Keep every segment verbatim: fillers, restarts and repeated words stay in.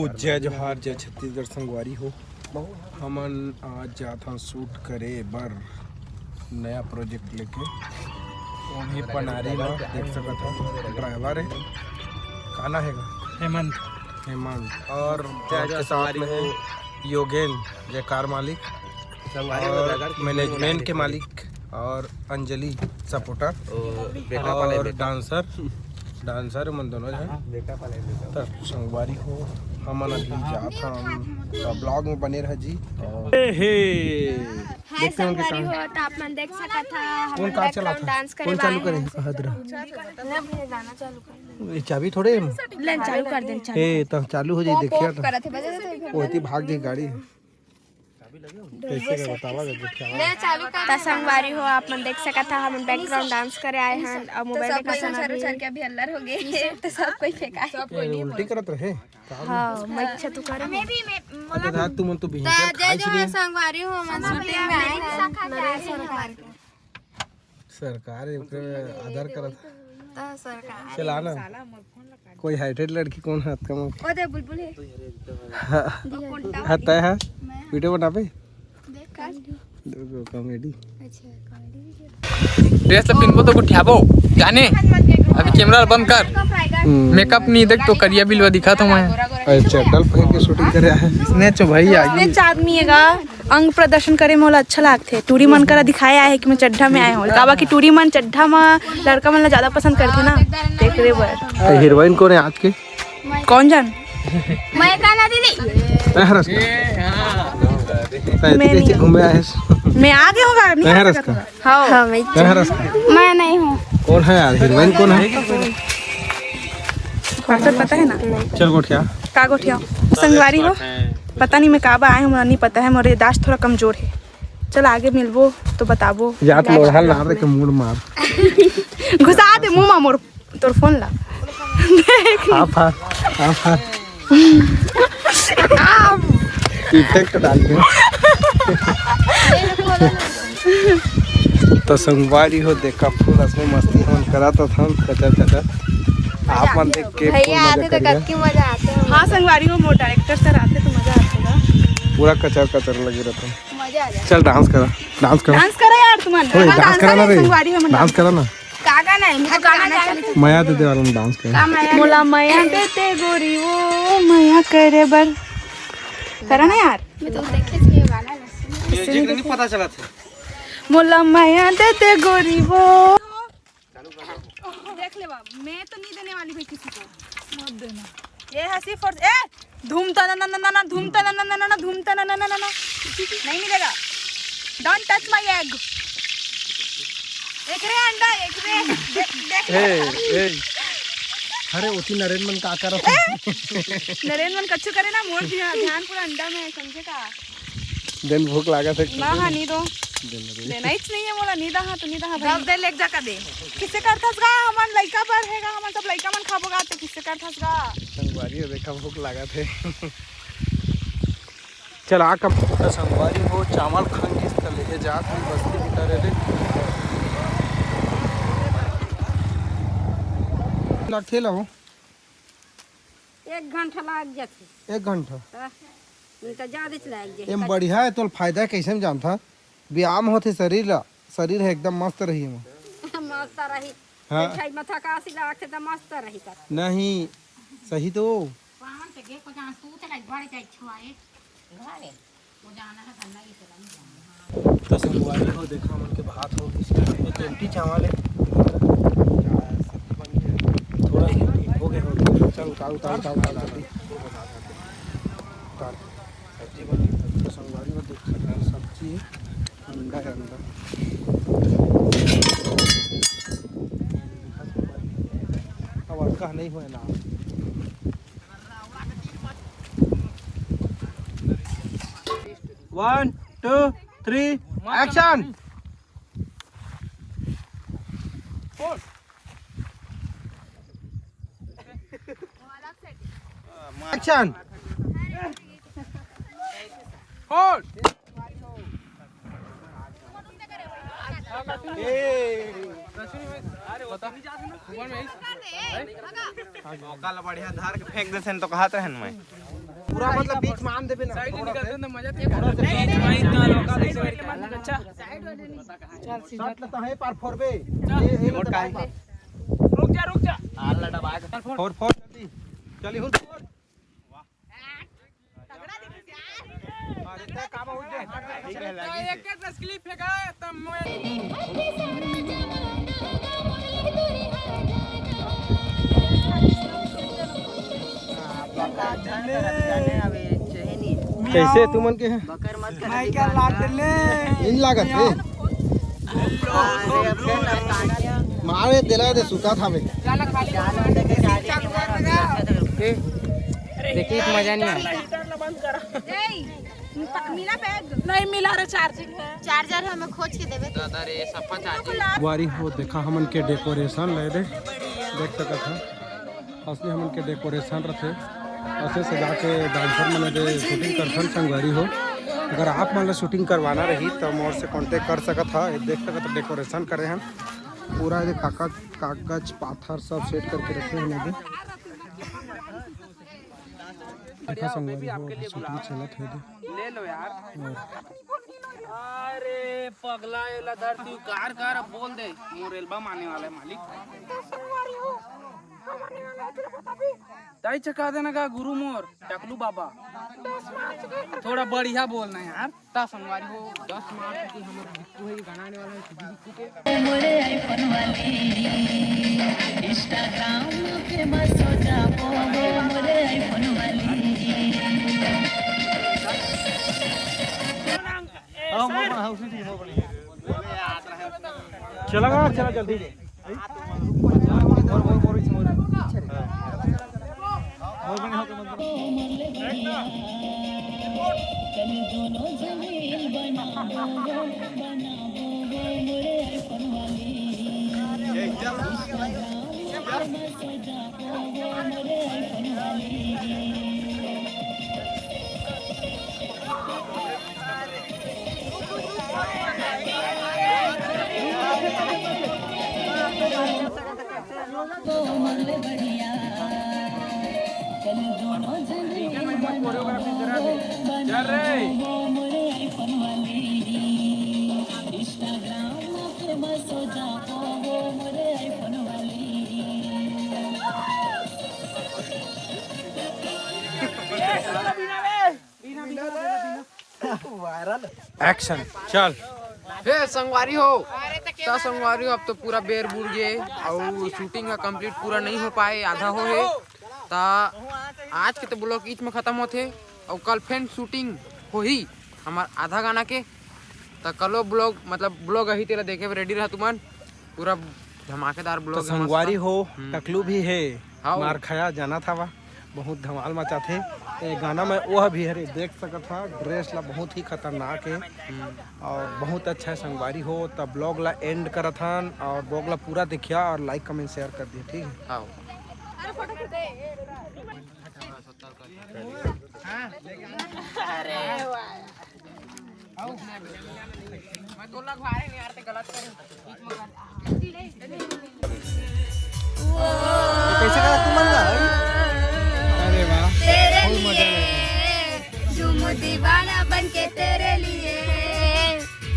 जय जोहार, जय छत्तीसगढ़ संगवारी हो। हमन आज जात हन शूट करे बर नया प्रोजेक्ट लेके। वो भी पनारी में देख सकत हो, ड्राइवर है। का नाम है गा? हेमंत। हेमंत। और जय आपके साथ में है योगेन, जय कार मालिक। और मैनेजमेंट के मालिक और अंजलि सपोर्टर और डांसर। डांसर मन दोनों जन। त संगवारी हो, हमन अभी जात हन, त ब्लॉग में बने रह जी। और हे, हे। हाय संगवारी हो, त आप मन देख सकत हा, हमन का चला बैकग्राउंड था? डांस करे कौन चालू करे? कहत रहा। नहीं भैया, गाना चालू कर। ये चाबी थोड़े। ले चालू कर दे, चालू। ए, त चालू हो जाई, देखिया त। करत हे, बजे देते हैं। ओती भाग जाई गाड़ी। कैसे का बतावा, गजब क्या बात। त संगवारी हो, आप मन देख सकत हा, हमन बैकग्राउंड डांस करे आए हन, अब मोबाइल में सब कोई उछर उछर के अभी अल्लर हो गए। त सब कोई फेंकाए। ए, उल्टी करत रहे। हाँ, मैं इच्छा तो करे। मैं भी, मैं, अच्छा, धा, तुमन तो बिहिन त जय जोहार संगवारी हो, हमन शूटिंग में आए हन। सरकार ओकरे आदर करत। त सरकार। चला ना। कोई हाइटेड लड़की कौन है आपका में? ओ दे बुलबुल है। हाँ। हाँ, तय है। वीडियो बनाबे? देख कर। दो, दो कॉमेडी। अच्छा, कॉमेडी वीडियो। ड्रेस ला पिनबो तो गोठियाबो। जाने? अभी कैमरा ला बंद कर। हम्म। मेकअप नहीं देख तो करिया बिलवा दिखा तो मैं। अरे चड्डा पहन के शूटिंग करे है। इसने चो भाई आगे। इसने चांदनी है गा। अंग प्रदर्शन करे में ओला अच्छा लागथे। टूरी मन करा दिखाए आए हे कि मैं चड्ढा में आए हूँ। काबर कि टूरी मन चड्ढा में लड़का मन ला ज्यादा पसंद करथे ना, तेकरे बर। ए, हीरोइन कौन है आज के? कौन जान? मैं का ना दीदी? मैं हरस का। मैं कैसे नहीं। घूमे आए? मैं आ गया हूँ, नहीं मैं आ हरस सकता का। हूँ। हाँ। हाँ, मैं मैं हरस का। मैं नहीं हूँ। कौन है यार? हीरोइन कौन है? पासवर्ड पता है ना? चल गोठिया। का गोठिया? संगवारी हो? पता नहीं मैं काबर आए हूँ, मोला नहीं पता है, मोर याददाश्त थोड़ा कमजोर है। चल आगे मिलबो तो बताबो। जात लोढ़ा लार के मूड़ मार। घुसा दे मुंह मा मोर, तोर फोन ला। Half half, half half. Effect डाल दे। तो संगवारी हो, देखा फुल असली मस्ती हमन करत हन, कचर कचर। आप मन देख के फुल भैया मजा आते तो करिहा। कतकी मजा आते हैं। हाँ संगवारी हो, मोर डायरेक्टर सर आते तो मजा आते ना। पूरा कचर कचर लगे रहता। मजा आ जाए। चल डांस करा, डांस करा। डांस करा यार तुमन। ओए, हाँ, डांस डांस करा ना करा रे। संगवारी हो, मन डांस करा ना। का गाना है? मैं तो गाना जानती हूँ। मया दे दे वाला में डांस करा। का मया? मोला मया दे दे गोरी वो मया करे बर। करा ना यार। मैं तो देखे थे ये गाना। म्यूजिक नहीं पता चला था। मोला मया दे दे गोरी वो। देख ले बाबू, मैं तो नहीं देने वाली भाई किसी को। मत देना। ये है सिर्फ और, ए, धूम तना ना ना ना ना, धूम तना ना ना ना ना, धूम तना ना ना ना ना। नहीं मिलेगा। Don't touch my egg। एक रे अंडा, एक रे। देख, देख। ए, ए। अरे, ओती नरेन मन का करत हे? नरेन मन कच्छु करे ना, मोर ध्या-, ध्यान पूरा अंडा में है, समझे का? देन भूख लागत है। ना, हाँ, नहीं दो। देन रे। देना ही नहीं है मोला, नहीं दा, हाँ, तो नहीं दा, हाँ, भाई। दे, लेके जा का दे। किसे करथस गा? हमन लइका बर हे गा, हमन सब लइका मन खाबो गा, तो किसे करथस गा? संगवारी हो, देखा, भूख लागत है। चल, आ कम। तो संगवारी हो, चावल खंगिस त लेहे जात हन बस्ती भीतर रे। लगथे ला हो। एक घंटा लाग जाथे। एक घंटा? हाँ, नहीं तो ज्यादा च लाग जाथे। एम बढ़िया है, तोल फायदा है, कैसे में जानथा? व्यायाम होथे शरीर ला, शरीर है एकदम मस्त रही एमा। मस्त रही। हाँ। मिठाई में थकासी लागथे त मस्त रही कर। नहीं, सही तो। पावन के गेको जान तू चला बढ़ जाए छुआए। घरे। वो जाना है गन्ना ये चला नहीं जाना। तो संगवारी हो, देखा मन के भात हो गई, वो तो एम्प्टी चावल है। थोड़ा सा हो गया, हो गया। चल उतार, उतार, उतार, उतार, उतार। उतार। सब्जी बनी, तो संगवारी हो, देख सकते हैं, सब्जी है, अंडा है, अंडा। अब अतका नहीं हुआ ना। One, two, three, action! Action! Hold! मौका ला बढ़िया धार के फेंक देथन तो कहत रहन मैं। पूरा मतलब बीच में आन देबे ना, थोड़ा से। मजा। अच्छा, चल सीधा। रुक जा, रुक जा। फोर फोर जल्दी। चली हुल फोर। अरे तय का बहुत दे। एक एक बस क्लिप फेंका तब मैं कैसे तुमन के हैं? माइकल लाडले। इन लागत है। मारे दिला दे सुता था बे। देखिए, मजा नहीं आया। ए, मिला बैग। नहीं मिला रे, चार्जिंग है। चार्जर हमें खोज के देवे। दादा रे, सफा चार्जिंग। संगवारी हो, देखा हमन के डेकोरेशन ले दे, देख सकत ह। असली हमन के डेकोरेशन रथे, असे सजा के डांसर मन दे शूटिंग करथन संगवारी हो। अगर आप मन ला शूटिंग करवाना रही त मोर से कॉन्टेक्ट कर सकत ह। ये देख सकत ह डेकोरेशन करे हन पूरा, ये कागज, कागज पाथर सब सेट करके रखे हन ये दे। देखा संगवारी हो, अभी शूटिंग चलत हे दे। ले लो यार। अरे पगला, एला धरती कार कार बोल दे, मोर एल्बम आने वाला है मालिक। तई चका देना का गुरु मोर टकलू बाबा। थोड़ा बढ़िया बोलना यार। ता संगवारी हो, दस मार्च के हमर बिट्टू है, गाना आने वाला है। मोरे iPhone वाली, Instagram में famous हो जाबो, मोरे iPhone वाली। चला गा, चला जल्दी। वायरल। एक्शन, चल। हे संगवारी हो, त संगवारी हो, अब तो पूरा बेर बुर गे, अउ शूटिंग ह कंप्लीट पूरा नहीं हो पाए, आधा हो हे। त आज के तो ब्लॉग इच में खत्म होथे, अउ कल फेन शूटिंग होही हमार आधा गाना के। त कलो ब्लॉग, मतलब ब्लॉग अही, तेला देखे बर रेडी रह तुमन। पूरा धमाकेदार तो ब्लॉग है, मस्त। संगवारी हो, हम्म। टकलू भी है, हाँ। मार खाया जाना था वा, बहुत धमाल मचाथे। ए गाना में वह भी हरे, देख सकत हा, ड्रेस ला बहुत ही खतरनाक है। हम्म। और बहुत अच्छा है संगवारी हो। तब ब्लॉग ला एंड करत हन और ब्लॉग ला पूरा देखिया और लाइक, कमेंट, शेयर कर दिया, ठीक है? हाँ। अरे वाह। मैं तो लगवा रहे यार, ते गलत करे। कैसे करा तुमन ला? अरे वाह, तेरे बहुत मजा लिए, झूमू दीवाना बन के तेरे लिए,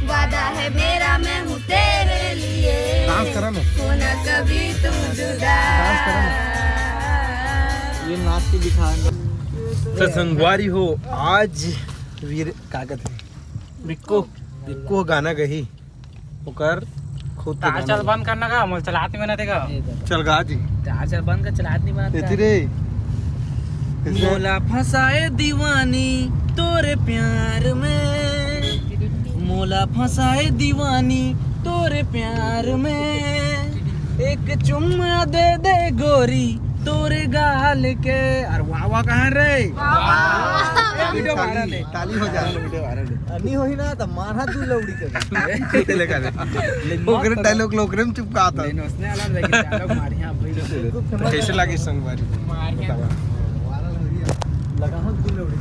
वादा है मेरा मैं हूँ तेरे लिए, डांस करा ना। होना कभी तू जुदा। डांस करा ना। ये नाच के दिखा। तो संगवारी हो, आज वीर कागत है, बिक्कू, बिक्कू गाना गही, ओकर खुद के तार गाना चल गही। बंद करना का, मोर चलात में ना देगा। चल गा जी। तार चल बंद कर, चलात नहीं बनाता। एती रे। कैसे? मोला फंसाए दीवानी तोरे प्यार में, मोला फंसाए दीवानी तोरे प्यार में, एक चुम्मा दे दे गोरी तोरे गाल के। अरे वाह वाह कहाँ रे? वाह, वाह, वाह। वीडियो वायरल है। ताली हो जा। वीडियो वायरल है। नहीं होही ना तो मारा दू लौड़ी के। ले का ले। ओकरे डायलॉग लो, ओकरे में चिपका था। लेकिन उसने अलग, लेकिन डायलॉग मारिया भाई। तो कैसे लगी संगवारी? मारिया। बतावा। लगा हो दू लौड़ी।